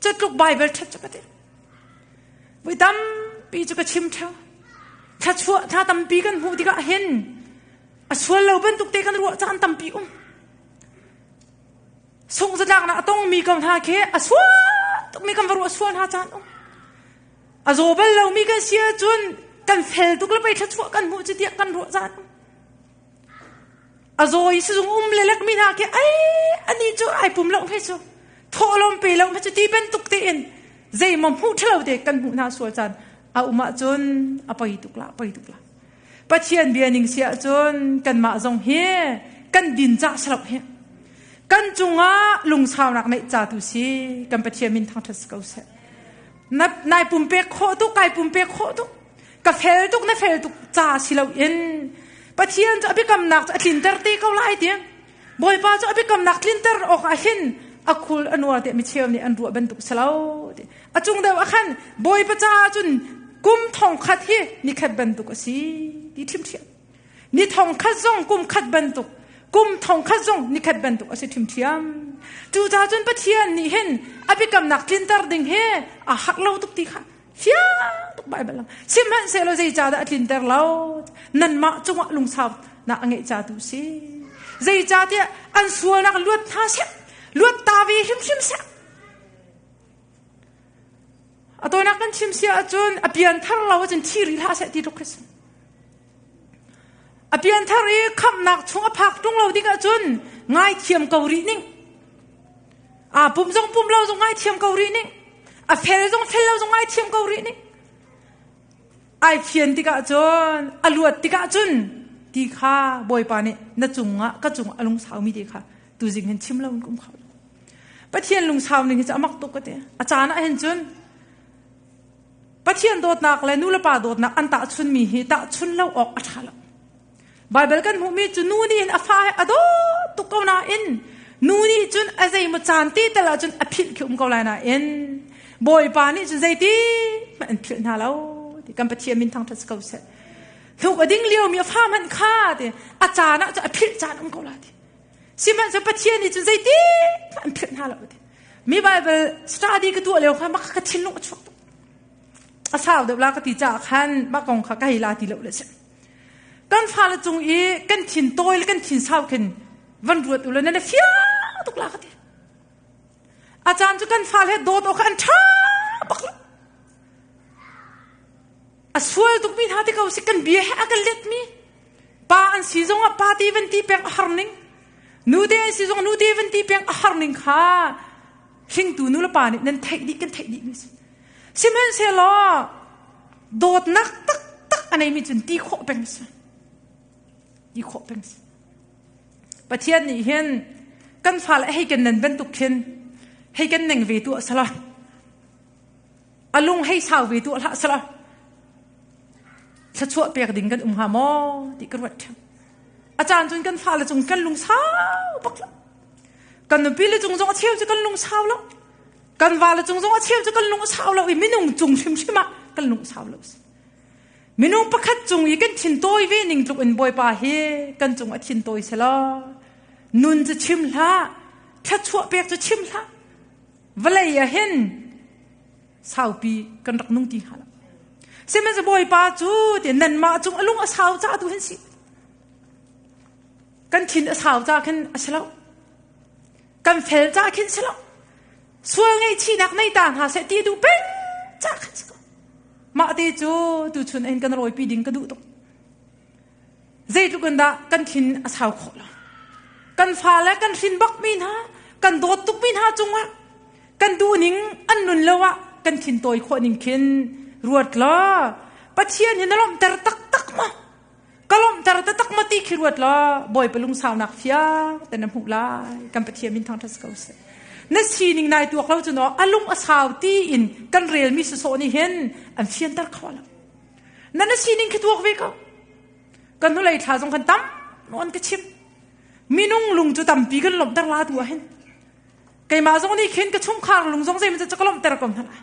Cu tluk Baibal ṭhat cu ka ti. Voi tampi cu ka chim ṭheo. Thluachuah thla tampi kan hmuh tikah hin a sual lo bantuk te kan ruah caan tampi um. Sungzatlaknak a tongmi ko hna khi a sual tukmi kan va ruah sual hna caan um. A zaw bal lomi kan si ahcun kan fel tuk le pei thluachuah kan hmuh cu tiah kan ruah caan um. A zaw i sizung um le lekmi hna khi ai ani cu ai pum lo hme cu thawhlawm pe lo hme cu ti bantuk tein zeimaw hmuh ṭhalo te kan hmuh hna sual caan a um ahcun a poi tuk la poi tuk la. Pathian bia ning si ahcun kanmah zong hi kan din cah si lo hi. Kan cungah lungsaunak neih ca tu si kan Pathian min thangṭhat si ko seh. Na nai pumpek khawh tuk, kai pumpek khawh tuk. Ka fel tuk, na fel tuk ca si loin Pathian cu a biakamnak cu a tlinter te ko lai ti. Bawipa cu a biakamnak tlinter awk ah hin a khul a nuar tiah micheu nih an ruah bantuk si lo ti. A cung deuh ah khan Bawipa caah cun kum thong khat hi nikhat bantuk a si ti ṭhimṭhiam. Ni thong khat zong kum khat bantuk, kum thong khat zong nikhat bantuk a si ṭhimṭhiam. Cucaah cun Pathian nih hin a biakamnak tlinter ding hi a hak lo tuk ti kha fiang tuk Baibal lang. Sihmanhsehlaw zeicahdah a tlinter lo? Nanmah cungah lungsaunak a ngeih ca tu si. Zeicahtiah an sualnak luat hna seh, luat ta ve hrimhrim seh. A tawinak kan chim si ahcun a pianthar lo ahcun thi rih hlah seh ti tluk khi si. A pianthar i khamhnak chung a phak ṭung lo ding ahcun ngaithiam ko rih ning. A pum zong pum lo zong ngaithiam ko rih ning. A fel zong fel lo zong ngaithiam ko rih ning. Ai fian tikah cun a luat tikah cun ti kha Bawipa nih na cungah ka cungah a lungsaumi ti kha tuzing hin chim lo in ka um kho lo. Pathian lungsau ning hi cu a mak tuk ka ti. A caan ah hin cun Pathian dawtnak le nulepa dawtnak an tahchunmi hi tahchun lo awk a ṭha lo. Baibal kan hmuhmi cu nu nih hin a fa he a dawt tuk ko nain nu nih cun a zeimaw caan te tal ahcun a philh khi um ko lai nain Bawipa nih cun zeiti hmanh an philh hna lo ti kan Pathian min thangṭhat si ko seh. Hnuk a ding liomi a fa hmanh kha ti a caan ah cun a philh caan um ko lai ti. Sihmanhsehlaw Pathian nih cun zeiti hmanh an philh hna lo ti. Mi Bible study ka tuah lio kha mah ka thinlung a chuak tuk. A sau deuh la ka ti caah khan mah kong kha ka hei la ti lo le si. Kan fale cung i kan thin tawi le kan thin sau khin van ruat u le na fiang tuk la ka ti. A caan cu kan fale he dawt awk an ṭha bak lo. A sual tukmi hna te ko si kan bia he a kan letmi. Pa an si zongah pa ti van ti peng a har ning. Nu te an si zong nu te van ti peng a har ning kha hringtu nu le pa nih nan theih dih kan theih dih mi si. Sihmanhsehlaw dawtnak taktak a neimi cun ti khawh peng si. Ti khawh peng si. Pathian nih hin kan fale hei kan nan bantuk khin hei kan neng ve tu sala a lung hei sau ve tu hlah sala thluachuah pek ding kan um hnga maw ti ka ruat ṭheu. A caan cun kan fale cung kan lung sau bak lo. Kan nupi le cung zong a cheu cu kan lung sau lo. Kan vale cung zong a cheu cu kan lung a sau lo i minung cung hrimhrim ah kan lung sau lo. Minung pakhat cung i kan thin tawi ve ning tluk in Bawipa hi kan cung a thin tawi selaw nun cu chim hlah, thluachuah pek cu chim hlah. Vawlei ah hin saupi kan rak nung ti hnga lo. Sihmanhsehlaw Bawipa cu ti nanmah cung a lung a sau ca tu hin si. Kan thin a sau ca khin a si lo. Kan fel ca khin si lo. Sual ngaihchihnak nei ta hna seh ti duh peng ca khan si ko. Mah te cu tuchun in kan rawipi ding ka duh tuk. Zeitluk in dah kan thin a sau khawh lo. Kan fale kan hrin bakmi hna, kan dawt tukmi hna cungah kan duhning an nun lo ah kan thin tawi khawh ning khin ruat law Pathian hi na lawmhter taktak ma? Ka lawmhter taktak ma ti khi ruat law Bawipa lungsaunak fiang te na hmuh lai. Kan Pathian min thangṭhat si ko seh. Na sining nai tuak lo cu no a lung a sau ti in kan relmi sawsawh nih hin an fianter kho lo. Na na sining khi tuak ve ko. Kan hnulei thla zong kan tam nawn ka chim. Minung lung cu tampi kan lawmhter la tu ah hin. Keimah zong nih khin ka chungkhar lung zong zeimaw cu ka lawmhter ko hna lai.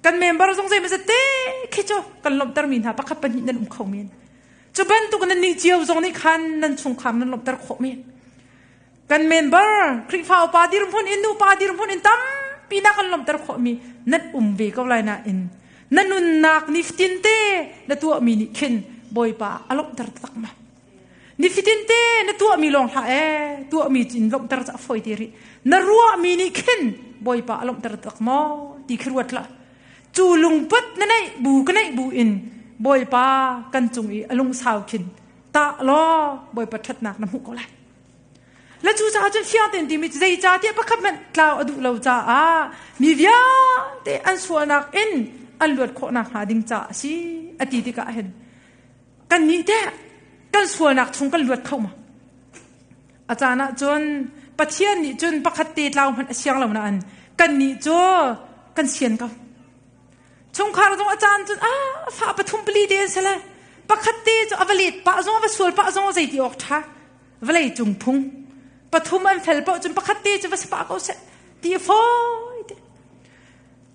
Kan member zong zeimaw te khi cu kan lawmhter mi hna pakhat pahnih nan um kho men. Cu bantuk nan nih cio zong nih khan nan chungkhar nan lawmhter khawh men. Kan member Khrihfa upa dirhmun in nupa dirhmun in tampi na kan lawmhter khawh mi nan um ve ko lai nain na nunnak nifatin te na tuahmi nih khin Bawipa a lawmhter taktak ma. Nifatin te na tuahmi lawng hlah ee tuahmi in lawmhter cu a fawi te rih. Na ruahmi nih khin Bawipa a lawmhter taktak maw ti khi ruat hlah. Cu lungput na neih bu ka neih bu in Bawipa kan cung i a lungsau khin tah law Bawipa ṭhatnak na hmuh ko lai. Le cucaah cun fiang tein timi cu zeicahtiah pakhat hmanh tlau a duh lo caah mi vialte an sualnak in an luat khawh nakhnga ding caah a si a ti tikah hin kannih teh kan sualnak chung kan luat kho ma? A caan ah cun Pathian nih cun pakhat te tlau hmanh a siang lo nain kannih cu kan sian ko. Chungkhar zong a caan cun a fa pathum pali te an si le pakhat te cu a va let pah zong a va sual pah zong zei ti awk ṭha. Vawlei cung phung pathum an fel paoh cun pakhat te cu va si pah ko seh ti a fawi te.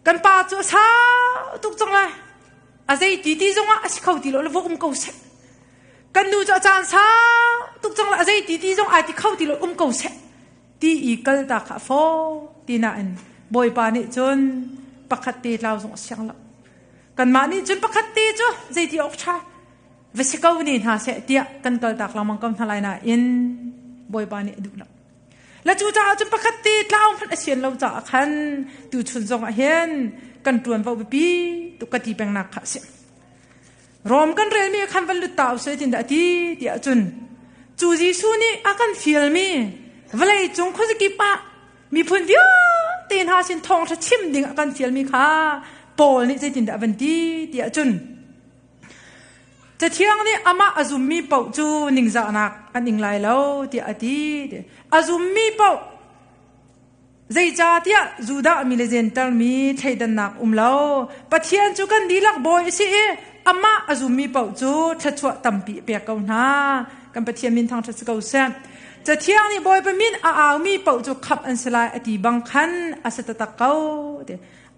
Kan pa cu a sau tuk cang lai. A zei ti ti zong ah a si kho ti lo le va um ko seh. Kan nu cu a caan sau tuk cang le a zei ti ti zong ai ti kho ti lo um ko seh ti i kal ta kha faw ti nain Bawipa nih cun pakhat te tlau zong a siang lo. Kanmah nih cun pakhat te cu zei ti awk ṭha va si ko ne hna seh tiah kan kal tak lengmang ko hna lai nain Bawipa nih a duh lo. Le cu caah cun pakhat te tlau hmanh a sian lo caah khan tuchun zong ah hin kan ṭuanvo biapi tuk ka ti pengnak kha a si. Rom kan relmi khan van lut ta usih tin dah ti tiah cun cu Jesuh nih a kan fialmi vawlei cung khuazakip ah miphun vialte hna sin thawngṭha chim ding a kan fialmi kha Paul nih zeitindah a van ti tiah cun Cathiang nih amah a zummi paoh cu ningzahnak an ing lai lo tiah a ti. A zummi paoh Zeicahtiah Judah mi le Jentail mi thleidannak um lo. Pathian cu kan dihlak bawi a si i amah a zummi paoh cu thluachuah tampi a pek ko hna. Kan Pathian min thangṭhat si ko seh. Cathiang nih Bawipa min a aumi paoh cu khamh an si lai a ti bang khan a si taktak ko.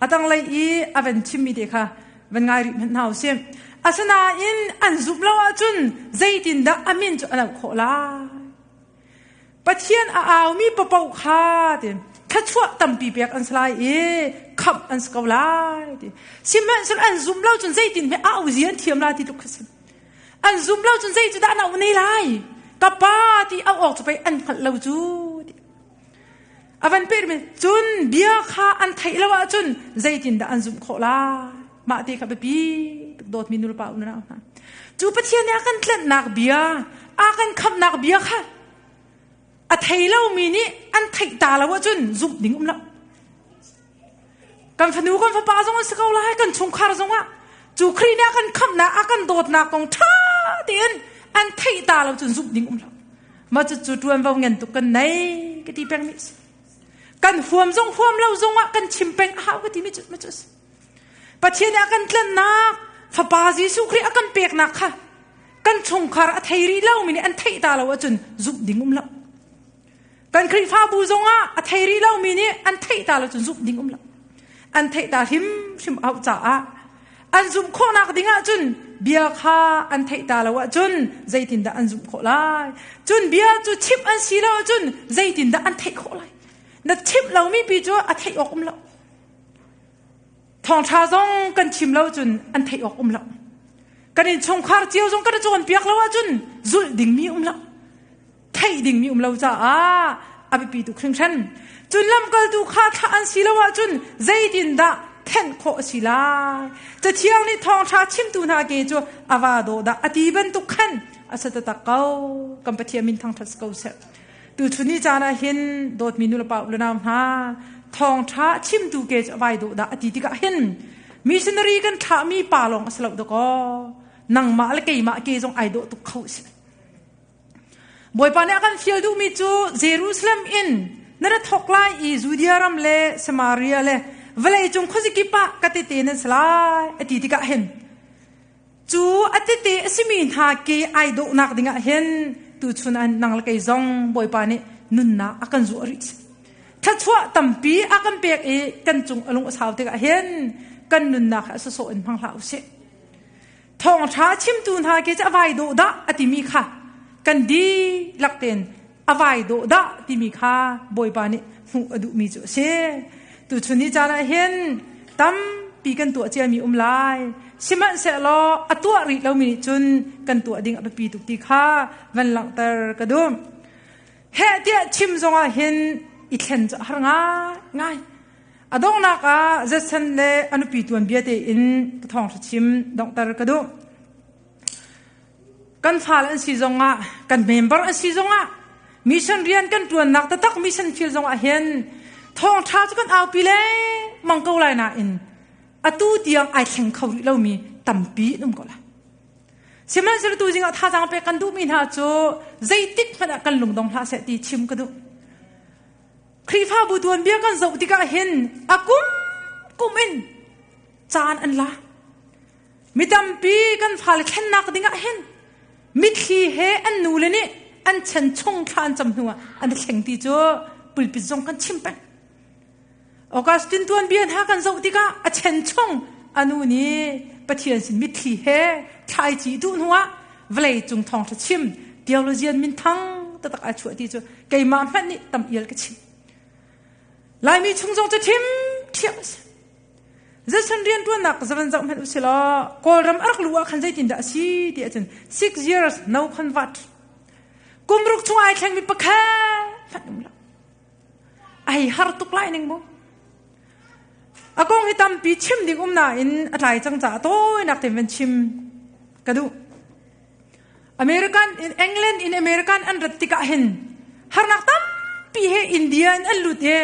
A tanglei i a van chimmi te kha van ngai rih hmanh hna usih. Asinain an zumh lo ahcun zeitindah a min cu an auh khawh lai? Pathian a aumi paoh kha ti thluachuah tampi pek an si lai i khamh an si ko lai ti. Sihmanhsehlaw an zum lo cun zeitin hme au zia an thiam lai ti tluk kha si. An zum lo cun zei cu dah an auh ne lai? Ka pa ti auh awk cu pei an hngalh lo cu ti. A van peh mi cun bia kha an theih lo ahcun zeitin dah an zumh khawh lai? Mah te kha biapi tuk dawtmi nulepa unau hna. Cu Pathian nih a kan tlanhnak bia, a kan khamhnak bia kha a thei lomi nih an theih ta lo ahcun zumh ding um lo. Kan fanu kan fapa zong an si ko lai, kan chungkhar zong ah cu Khrih nih a kan khamhnak, a kan dawtnak kong ṭha tein an theih ta lo cun zumh ding um lo. Mah cucu ṭuanvo ngan tuk kan nei ka ti peng mi a si. Kan huam zong huam lo zong ah kan chim peng a hau ka ti mi cu ma cu a si. Pathian nih a kan tlanhnak Fapa Jesuh Khrih a kan peknak kha kan chungkhar a thei rih lomi nih an theih ta lo ahcun zumh ding um lo. Kan Khrihfabu zongah a thei rih lomi nih an theih ta lo cun zumh ding um lo. An theih ta hrimhrim au caah an zumh khawhnak ding ahcun bia kha an theih ta lo ahcun zeitindah an zumh khawh lai? Cun bia cu chimh an si lo ahcun zeitindah an theih khawh lai? Na chimh lomi pi cu a theih awk um lo. Thawngṭha zong kan chim lo cun an theih awk um lo. Kan innchungkhar cio zong kan i cawnpiak lo ahcun zulh dingmi um lo. Theih dingmi um lo caah a biapi tuk hringhran. Cun lamkaltu kha thlah an si lo ahcun zeitindah thenh khawh a si lai? Cathiang nih thawngṭha chimtu hna ke cu a va dawh dah a ti bantuk khan a si taktak ko. Kan Pathian min thangṭhat si ko seh. Tuchun ni caan ah hin dawtmi nulepa unau hna thawngṭha chimtu ke cu a vai dawh dah a ti tikah hin missionary kan thlahmi pa lawng a si lo dakaw nangmah le keimah ke zong ai dawh tuk kho a si. Bawipa nih a kan fial duhmi cu Jerusalem in na ra thawk lai i Judea ram le Samaria le vawleicung khuazakip ah ka tehte nan si lai a ti tikah hin Cu a tete a simi hna ke ai dawhnak dingah hin tuchun ah nang le kei zong Bawipa nih nunnak a kan zuah rih. Thluachuah tampi a kan pek i kan cung a lung a sau tikah hin kan nunnak a sawsawh in hmang hlah usih. Thawngṭha chimtu hna ke cu a vai dawh dah a timi kha kan dihlak tein a vai dawh dah timi kha Bawipa nih hmuh a duhmi cu a si. Tuchun ni caan ah hin tampi kan tuah ciami um lai. Sihmanhsehlaw a tuah rih lomi nih cun kan tuah ding a biapi tuk ti kha van langhter ka duh. Heh tiah chim zongah hin i thlen cu a har ngaingai. A donghnak ah Jason le a nupi tuanbia tein ka thawngṭha chim donghter ka duh. Kan fale an si zongah, kan member an si zongah, mission rian kan ṭuannak taktak mission field zongah hin thawngṭha cu kan aupi lengmang ko lai nain atu tiang ai thleng kho rih lomi tampi an um ko lai. Sihmanhsehlaw tu zingah thazaang pek kan duhmi hna cu zeitik hmanh ah kan lungdong hlah seh ti chim ka duh. Khrihfabu tuanbia kan zoh tikah hin a kum kum in. Caan an la. Mi tampi kan fale thlennak ding ah hin mitthli he an nu le nih an chan chung thla an cam hnu ah an thleng ti cu pulpit zong kan chim peng. Augustine tuanbia hna kan zoh tikah a chen chung a nu nih Pathian sin mitthli he thlaici duh hnu ah vawlei cung thawngṭha chim theologian minthang taktak ai chuah ti cu keimah hmanh nih tam ial ka chim. Laimi chung zong cu ṭhim ṭhiam a si. Zeicun rianṭuannak zavan zoh hmanh usih law Kawlram a rak luh ah khan zeitindah a si ti ahcun 6 years no convert. Kum ruk chung ai thlengmi pakhat hmanh um lo. Ai har tuk lai ning mu. A kong hi tampi chim ding um nain a tlai cang caah tawinak tein van chim ka duh. American in England in American an rat tikah hin harnak tampi he India in an lut i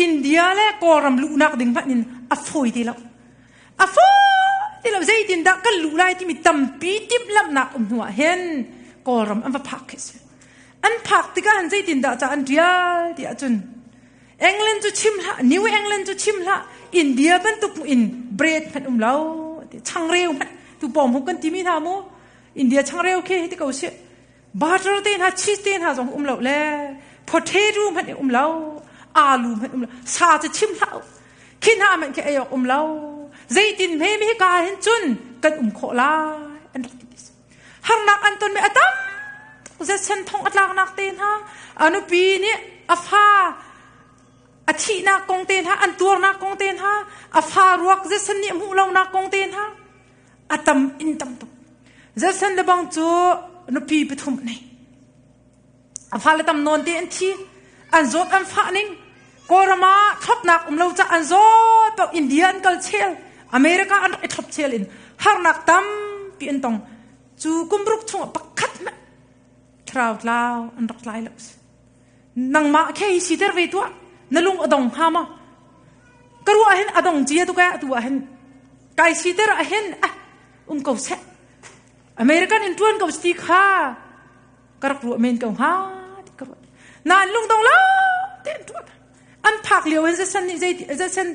India le Kawlram luhnak ding hmanh in a fawi ti lo. A fawi ti lo. Zeitindah kan luh lai timi tampi timhlamhnak um hnu ah hin Kawlram an va phak khi si. An phak tikah hin zeitindah ca an ṭial ti ahcun England cu chim hlah, New England cu chim hlah, India bantuk in bread hmanh um lo, changreu hmanh tu pawm huk kan timi hna mu. India changreu khi ti ko si. Butter te hna, cheese te hna zong um lo le potato hmanh um lo, alu hmanh um lo, sa cu chim hlah. Khi hna hmanh khi ei awk um lo. Zeitin hme mi ka hin cun kan um khawh lai an rak ti. Harnak an ton mi a tam zetsen thong a tlaknak te hna, a nupi nih a fa a thihnak kong te hna, an tuarnak kong te hna, a fa ruak zetsen nih hmuh lonak kong te hna, a tam in tam tuk. Zetsen le bang cu nupi pathum a nei. A fale tam nawn te an thi. An zawt an fah ning. Kawlram ah thlopnak um lo ca an zawt paoh India an kal chel. America an rak i thlop chel in harnak tampi an tong. Cu kum ruk chungah pakhat hmanh thlarau tlau an rak tlai lo. Nangmah khe hi siter ve tuah. Na lung a dong hnga maw? Ka ruah hin a dong cia tuk eh atu ah hin. Kai siter ah hin ah um ko seh. American in tuan ko si kha ka rak ruah men ko hnga ti ka ruat. Nain lungdong lo tein tuah. An phak lio in zesan nih zei zesan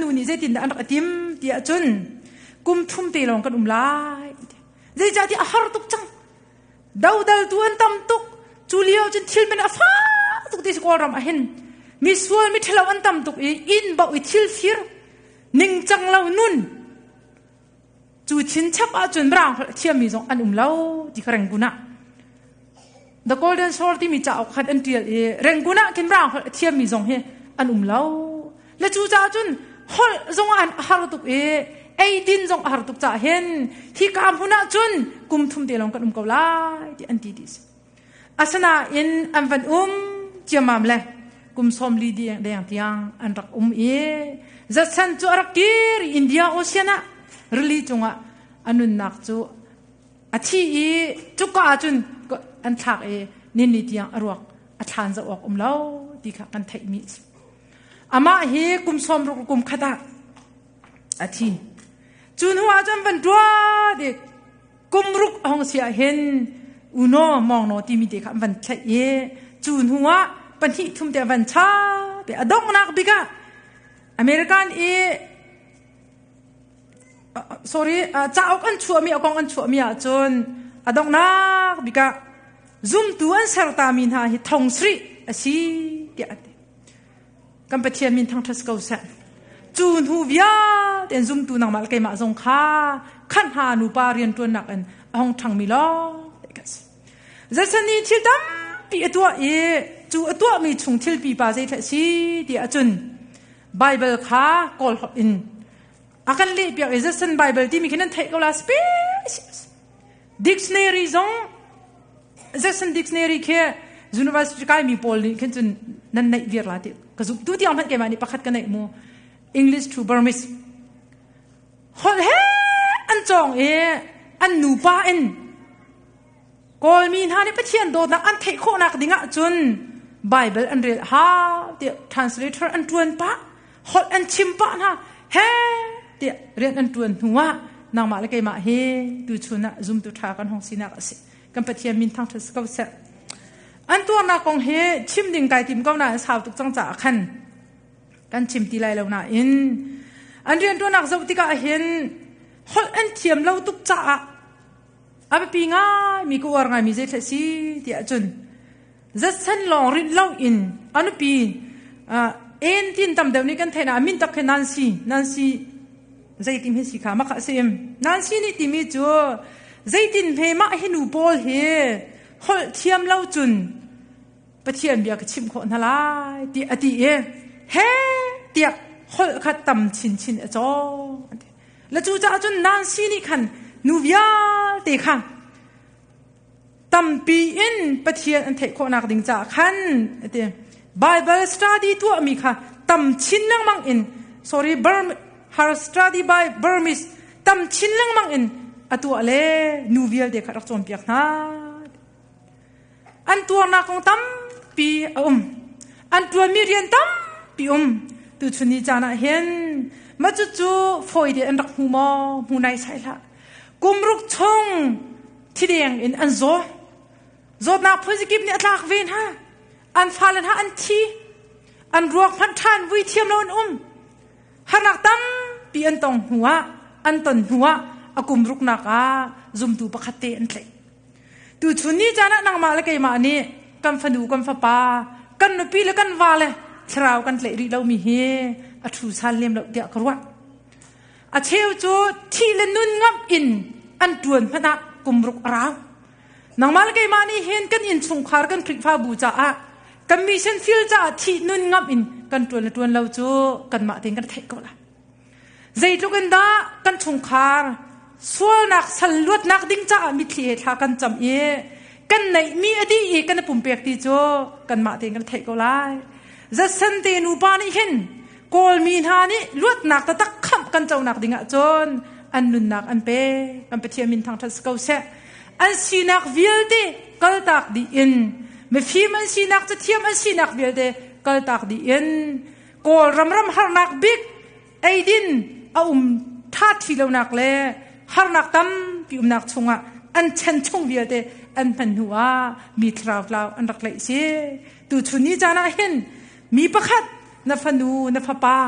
nu nih zeitindah an rak i tim ti ahcun kum thum te lawng kan um lai. Zeicahtiah a har tuk cang. Dodaltu an tam tuk. Cu lio cun thil men a fak tuk ti si Kawlram ah hin. Mi sual mi ṭhalo an tam tuk i inn bauh i thil fir ningcang lo nun cu chinchap ahcun Mirang holh a thiammi zong an um lo ti kha Rangoon ah The Golden Sword timi cauk khan an ṭial i Rangoon ah khin Mirang holh a thiammi zong hi an um lo. Le cu caah cun holh zong an har tuk i eidin zong a har tuk caah hin hi ka hmun ah cun kum thum te lawng kan um ko lai ti an ti ti si. Asinain an van um ciammam le kum 40 deng tiang an rak um i zatsan cu a rak kir i India Ocean ah rili cungah a nunnak cu a thi i cuka ah cun an thlak i ninni tiang a ruak a thlan zoh awk um lo ti kha kan theihmi a si. Amah hi kum 60 kum khat ah a thi. Cu hnu ah cun van ṭuat i kum ruk a hung si ah hin uno mawngno timi te kha an van thlaih i cu hnu ah pahnih thum te an van chap i a donghnak bik ah American i sorry cauk an chuahmi a kong an chuahmi ahcun a donghnak bik ah zumtu an sertami hna hi thong sarih a si tiah an ti. Kan Pathian min thangṭhat ko seh. Cu hnu vialte in zumtu nangmah le keimah zong kha khan hna nupa rianṭuannak in a hung ṭhangmi lawng te kan si. Zeicahtiah nih thil tampi a tuah i cu a tuahmi chung thil pipa zeithlah si ti ahcun Bible kha Kawl holh in a kan lehpiak i Zeicahtiah Bible timi khi nan theih ko la special dictionary zong Jackson dictionary khi university kai mi pawl nih khin cun nan neih vir la ti ka zumh tu tiang hmanh keimah nih pakhat ka neih mu English to Burmese holh he an cawng i an nupa in Kawlmi hna nih Pathian dawtnak an theih khawhnak ding ah cun Bible an rel hau tiah translator an ṭuan pah holh an chim pah hna he tiah rian an ṭuan hnu ah nangmah le keimah hi tuchun ah zumtu ṭha kan hung sinak a si. Kan Pathian min thangṭhat si ko seh. An tuarnak kong hi chim ding kai tim ko nain sau tuk cang caah khan kan chim ti lai lo nain. An rianṭuannak zoh tikah hin holh an thiam lo tuk caah a biapi ngaimi ka uar ngaimi zei si tiah cun zatsen lawng rinh loin a nupi en tin tam deuh nih kan theih na min tak khi Nancy Nancy zeitin hi si kha maka si im Nancy nih timi cu zeitin hme mah hi nu pawl hi holh thiam lo cun Pathian bia ka chimh khawh hna lai ti a ti i he tiah holh kha tam chinchin a cawng le cu caah cun Nancy nih khan nu vialte kha tampi in Pathian an theih khawhnak ding caah khan ati Bible study tuahmi kha tam chin lengmang in sorry Burm her study by Burmese tam chin lengmang in a tuah le nu vialte kha rak cawnpiak hna. An tuarnak kong tampi a um. An ṭuanmi rian tampi um. Tuchun ni caan ah hin mah cucu fawi te an rak hmu maw? Hmu nai sai hlah. Kum ruk chung thideng in an zaw. Zawtnak phunzikip nih a tlak ve hna. An fale hna an thi. An ruak hmanh ṭhan vui thiam lo an um. Harnak tampi an tong hnu ah, an ton hnu ah a kum ruknak ah zumtu pakhat te an tlaih. Tuchun ni caan ah nangmah le keimah nih kan fanu kan fapa kan nupi le kan va le thlarau kan tlaih rih lomi hi a thu sal lem lo tiah ka ruah. A cheu cu thih le nun ngamh in an ṭuan hmanh ah kum ruk a rau. Nangmah le keimah nih hin kan innchungkhar kan Khrihfabu caah kan mission field caah thih nun ngamh in kan ṭuan le ṭuan lo cu kanmah tein kan theih ko lai. Zeitluk in dah kan chungkhar sualnak sal luatnak ding caah mitthli he thla kan cam i kan neihmi a dih i kan i pumpek ti cu kanmah tein kan theih ko lai. Zatsen te nupa nih hin Kawlmi hna nih luatnak taktak khamh kan conak ding ahcun an nunnak an pe. Kan Pathian min thangṭhat si ko seh. An sinak vialte kaltak dih in mifim an sinak cathiam an sinak vialte kaltak dih in Kawlram ram harnak bik eidin a um ṭha thi lonak le harnak tampi umnak chungah an chan chung vialte an hman hnu ah mi thlarau tlau an rak tlaih si. Tuchun ni caan ah hin mi pakhat na fanu na fapa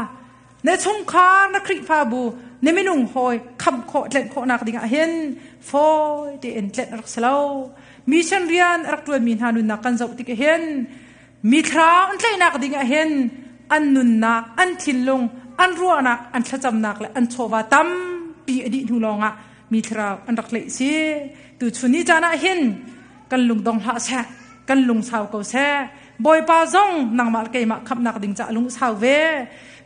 na chungkhar na Khrihfabu na minung hawi khamh khawh tlenh khawhnak dingah hin fawi tein tlenh a rak si lo. Mission rian a rak ṭuanmi hna nunnak kan zoh tik hin Mi thlarau an tlaihnak ding ah hin an nunnak, an thinlung, an ruahnak, an thlacamnak le an chawva tampi a dih hnu lawngah mi thlarau an rak tlaih si. Tuchun ni caan ah hin kan lungdong hlah seh, kan lungsau ko seh. Bawipa zong nangmah le keimah khamhnak ding caah lungsau ve.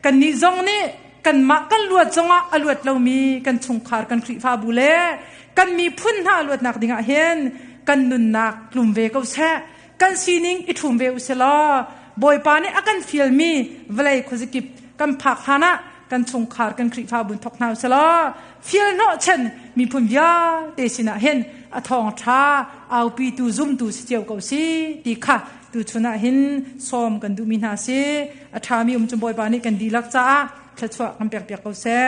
Kannih zong nih kanmah kan luat zongah a luat lomi kan chungkhar kan Khrihfabu le kan miphun hna luatnak dingah hin kan nunnak tlum ve ko seh. Kan sining i ṭhum ve u si law Bawipa nih a kan fialmi vawlei khuazakip kan phak hlan ah kan chungkhar kan Khrihfabu thok hna u si law fial hnawhchan miphun vialte sinah hin a thawngṭha aupitu zumtu si cio ko si ti kha tuchun ah hin sawm kan duhmi hna si. A ṭhami um cu Bawipa nih kan dihlak caah thluachuah kan pekpiak ko seh.